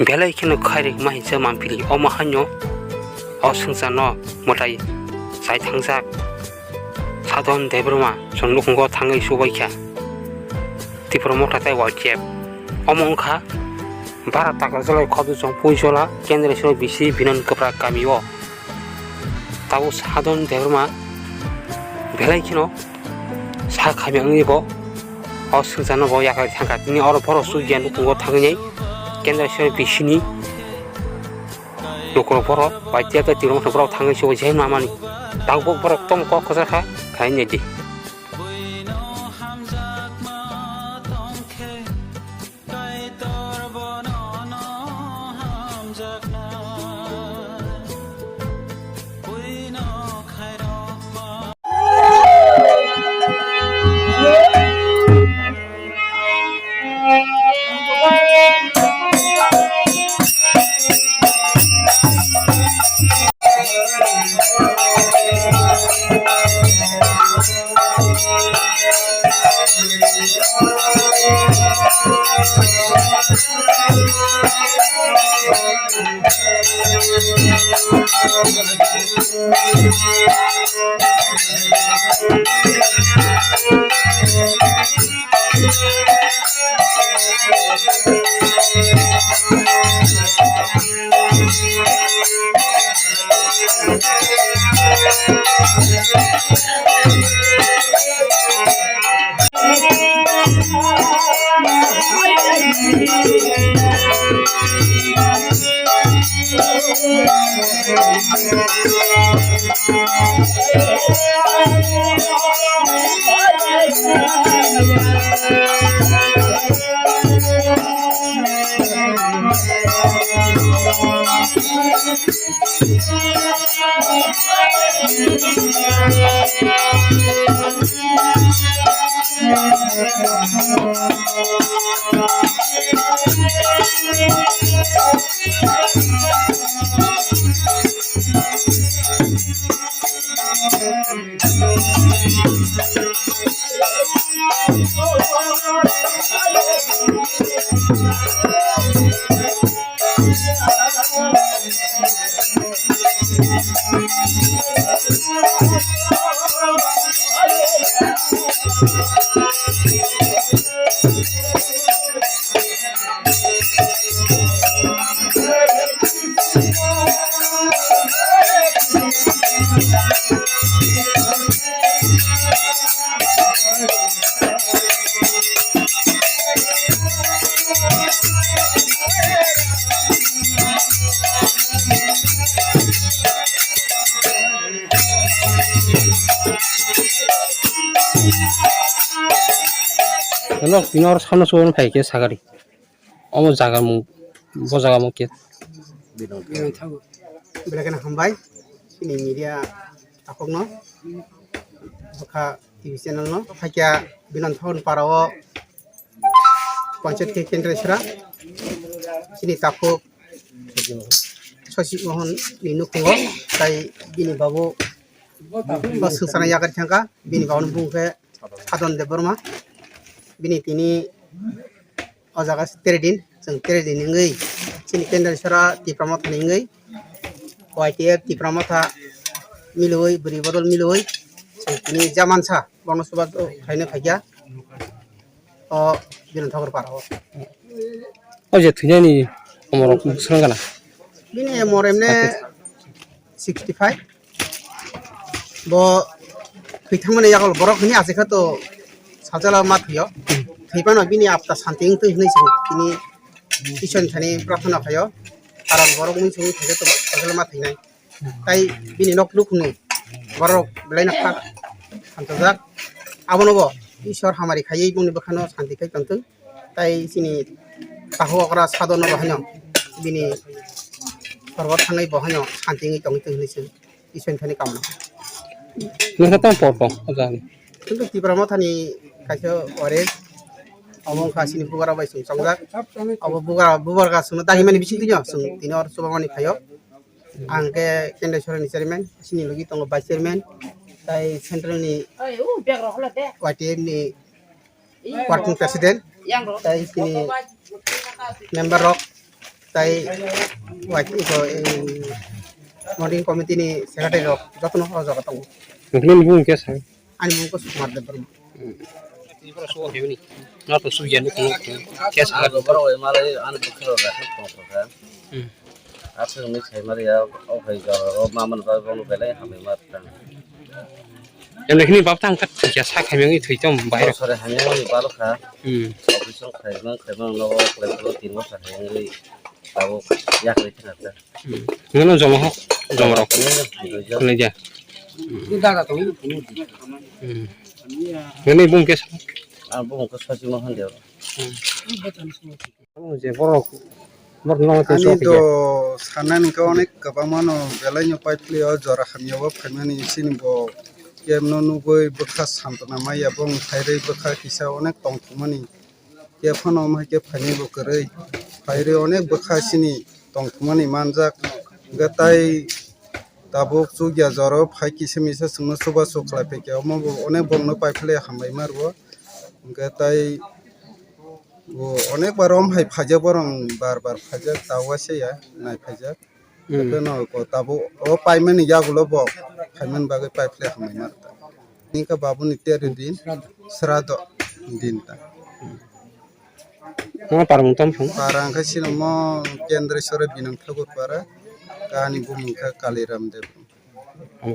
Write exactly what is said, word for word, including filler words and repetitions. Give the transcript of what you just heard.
Belai kheno khairikma hinsa manphili, omo haino o swngcharno mwtai chai thangjak Sadon Debbarma chwng nukhungo thangwi chubaikha Tipra Motha tei Y T F. Omo wngkha Bharat Takrajalai Khoduchong Puijola Kendreshwar bisi Binon Kwpra kamio. Tabuk Sadon Debbarma belai kheno sak hamya wngwi bo o swngcharno bo yakarwi thangkha. Tini oro borok chukya nukhungo thangwi Kendreshwar bisini lukurok borok bai tiya tei tirok borok thangwi se o jai mamani. Tabuk borok tong kok kwchar kha khai nai di. Hello, tini oro samno suwon phai khe sagari. Omo jaga mung, bo jaga mung khe. Belai kheno hambai, chini media takhukno, bwkha T V channel no, hakhe Binon Thakur para o panchayat khe Kendreshwar, chini takhuk Sasi Mohon ni nukhungo, tai bini babu bo swngcharno yakarwi thangkha, bini babu ni bumung khe Sadon Debbarma, bini tini o jaga tere din, chwng tere din wngwi, chini Kendreshwar Tipra Motha ni wngwi, Y T F Tipra Motha milwi, bwrwi bodol milwi, chwng tini jamansa bono suba khaina phaikha o Binon Thakur para o. O je thwinani omorok swrwng gana? Bini omor emne sixty five. Bo thwi thangmani yago borok hwnwi achai kha to sajala ma thwio. Thwi phano bini apta santi wngtwi hwnwi se tini Isor ni thani prarthana khaio. Karon borok mui songwi thangkhe to sajala ma thwinai. Tai bini nok nukhungni borok belai no kha hamchajak. Abono bo Isor hamari khaiwi bongni bwkhano santi khai tongthwng. Tai chini takhuk okra Sadon no bo haino bini sorgo thangwi bo haino santi wngwi tongwi tong hinwi se Isor ni thani kamna. Nokha tamo por tong o jaga ni? Kintu Tipra Motha ni kaisa ore obo wngkha chini bugara bai chwng chongjak. Obo bugara, bugara chwngno dagimani bising twi no chwng tini oro chubamani phaio. Ang khe Kendreshwar ni chairman, chini logi tongo vice chairman, tai central ni Y T F ni working president, tai chini member rok, Tai waki ko, eh, monitoring committee ni secretary rok jotono o jaga tongo. Nokni bumung khe sa? Ani bumung ko Sumar Debbarma. Nokni bumung khe sa? Ani bumung ko Sumar Debbarma. Hmm. Aswk ni sai mari ya, o hai jora o ma man ba bono belai hambai ma tang. Yang lehini bab tang kat ya sa khaimang i thwi tom bahai rok. Sore hamya ni balo kha. Hmm. Office rok khaimang khaimang no klai ko tin bosor hamya ni tabo yak ri thang ta. Hmm. Ngono jomo ho, jomo rok. Ni jomo. Kone ja. Hmm. Ngani bumung khe sa? Ang bumung ko Sosi Mohan Deo. Hmm. Omo je borok, borok no tei Ani sok do khe. Sanani khe onek kwbangma no belai no pai phili o jora hamya o phaimani chini bo kebo no nugwi bwkha santana maya bo wng phairwi bwkha kisa onek tongthokmani kebo phano omo hai khe phainai bo kwrwi phairwi onek bwkha chini tongthokmani manjak hwnkhe tai tabuk chukya jora o phai kisa misa chwngno chubachu khlai phaikhe omo bo onek borok no pai phili hambai ma rwo hwnkhe tai Bo onek bar om hai phaijak, borok bar bar phaijak, ta uaisa ya nai phaijak. Hmm. Tei no ko tabuk o paimani yagulo bo phaimani bagwi pai phle hambai ma rwkha. Nini khe babuni teri din srado din ta. Nang parmung tom song? Para hwnkhe sini mo Kendreshwar Binam Thakur para, ani bumung khe Kaliram Deb.